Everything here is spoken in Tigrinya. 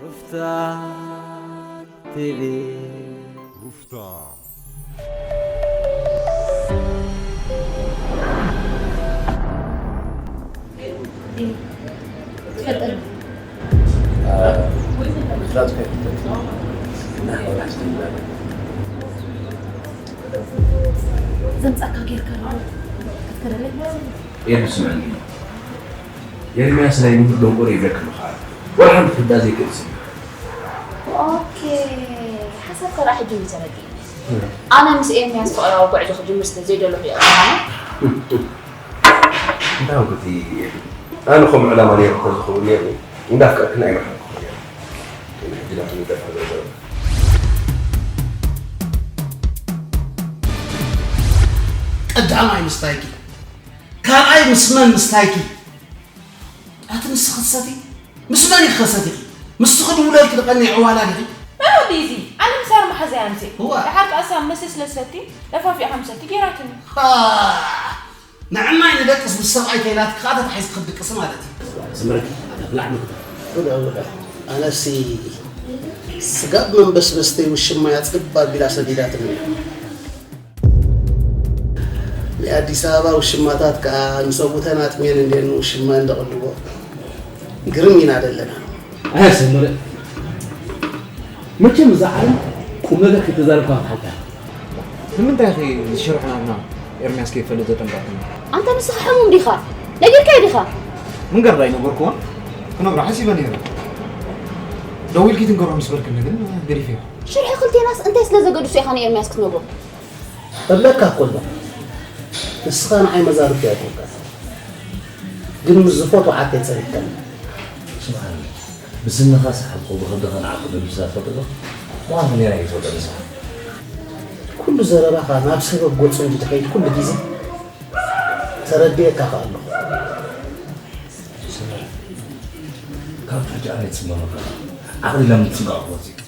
ሩፍታ ቲቪ። ሩፍታ። ትፈልጠኒ? ምፍላጥ ከይፍልጠት ንሕና መራሕቲ ንብላለን። ዘምጻካ ጌርካ ዶ ክትከደለይ? ኤዱ ስምዐኒ፣ ኤርምያስ ናይ ምሁር ደንቆሮ ይብለካ ምኽኣል ወላ ሓንቲ ክዳ ዘይክእል ስም። ኦኬ፣ ሓሳብካ ደኣ ሕጂ እዩ ተረዲእኒ። ኣነ ምስ ኤርምያስ ፍቕራዊ ጉዕዞ ክጅምር ስለ ዘይደለኹ እየ ኣነ። እንታይ ወግዲ? ኣነ ከምኡ ዕላማ ነይሩ እንተዝኸውን ነይሩ እንዳፍቀርክን ኣይመሓልኩ ነይሩ። ግን ሕጂ ናብ ንደፋ ዘረባ። ቀዳማይ ምስታይኪ፣ ካልኣይ ምስ መን ምስታይኪ? ኣቲ ንስኺ ትሰቲ? ምስ መን ኢኺ ከሰቲኺ? ምስቲ ክድውለልኪ ዝቐንየ ዕዋላ ዲኺ? መን ወዲ እዚ? ኣነ ምሳር መሓዛይ ኣምሴ። እዋ። ደሓር ከኣ ሳብ መሰ ስለ ዝሰቲ፣ ደፋፊኣ ከም ሰቲ ጌራትኒ። ሃ! ንዕማይ ንደቅስ ምስ ሰብኣይ ከይላትኪ ከኣ ተታሒዝኪ ክትድቅሲ ማለት እዩ። ስምረት፣ ብላዕ ምግቢ። ውልዕ፣ ውልዕ። ኣነሲ ስጋብ መንበስበስተይ ውሽማያ ጽብ ኣቢላ ሰዲዳትኒ። ናይ ኣዲስ ኣበባ ውሽማታት ከኣ ንሰብኡተን ኣጥምየን እንድየን ንውሽማ እንደቕልቦ። ግርም ኢና ዘለና። ኣያ ሰመረ፣ መቸም እዛ ዓለም ቁም ነገር ከይተዛረብካ ክትሓልፋ። ንምንታይ ኢኺ ዝሽርሕናትና ኤርምያስ ከይፈልጥ ዘጠንቀቕክኒ? ኣንታ ንስኻ ሕሙም ዲኻ? ነጊርካዮ ዲኻ? ምንጋር ዶ ኣይነገርኩዎን? ክነግሮ ሓሲበ ነይረ። ደዊልኪ ትንገሮ ምስ በልክኒ ግን ገዲፈዮ። ሽርሒ ክልቴናስ እንታይ ስለ ዘገድሶ ኢኻ ንኤርምያስ ክትነግሮ? እብለካ እኮ ኣለኹ። ንስኻ ንዓይ መዛርብቲ ኣይኮንካን። ግን ምስ ዝፈትዎ ዓርከይ ጸኒሕካኒ። ስምዓኒ፣ ብስንኻ ሰሓብኩ ብኽብድኻ ንዓኹ ደብሳ ትፈልጥ ዶ? ምዃንኩ ኔራ እየ ዝፈልጦ ንስኻ። ኩሉ ዘረባኻ ናብ ሰበብ ገጹ እንጂ ትኸይድ ኩሉ ግዜ ተረዲኤካ ከኣ ኣለኹ። ሰመረ፣ ካብ ሕጂ ኣነ ይጽመመካ። ዓቕሊ ናብ ምጽንቃቕ ክወጽእ።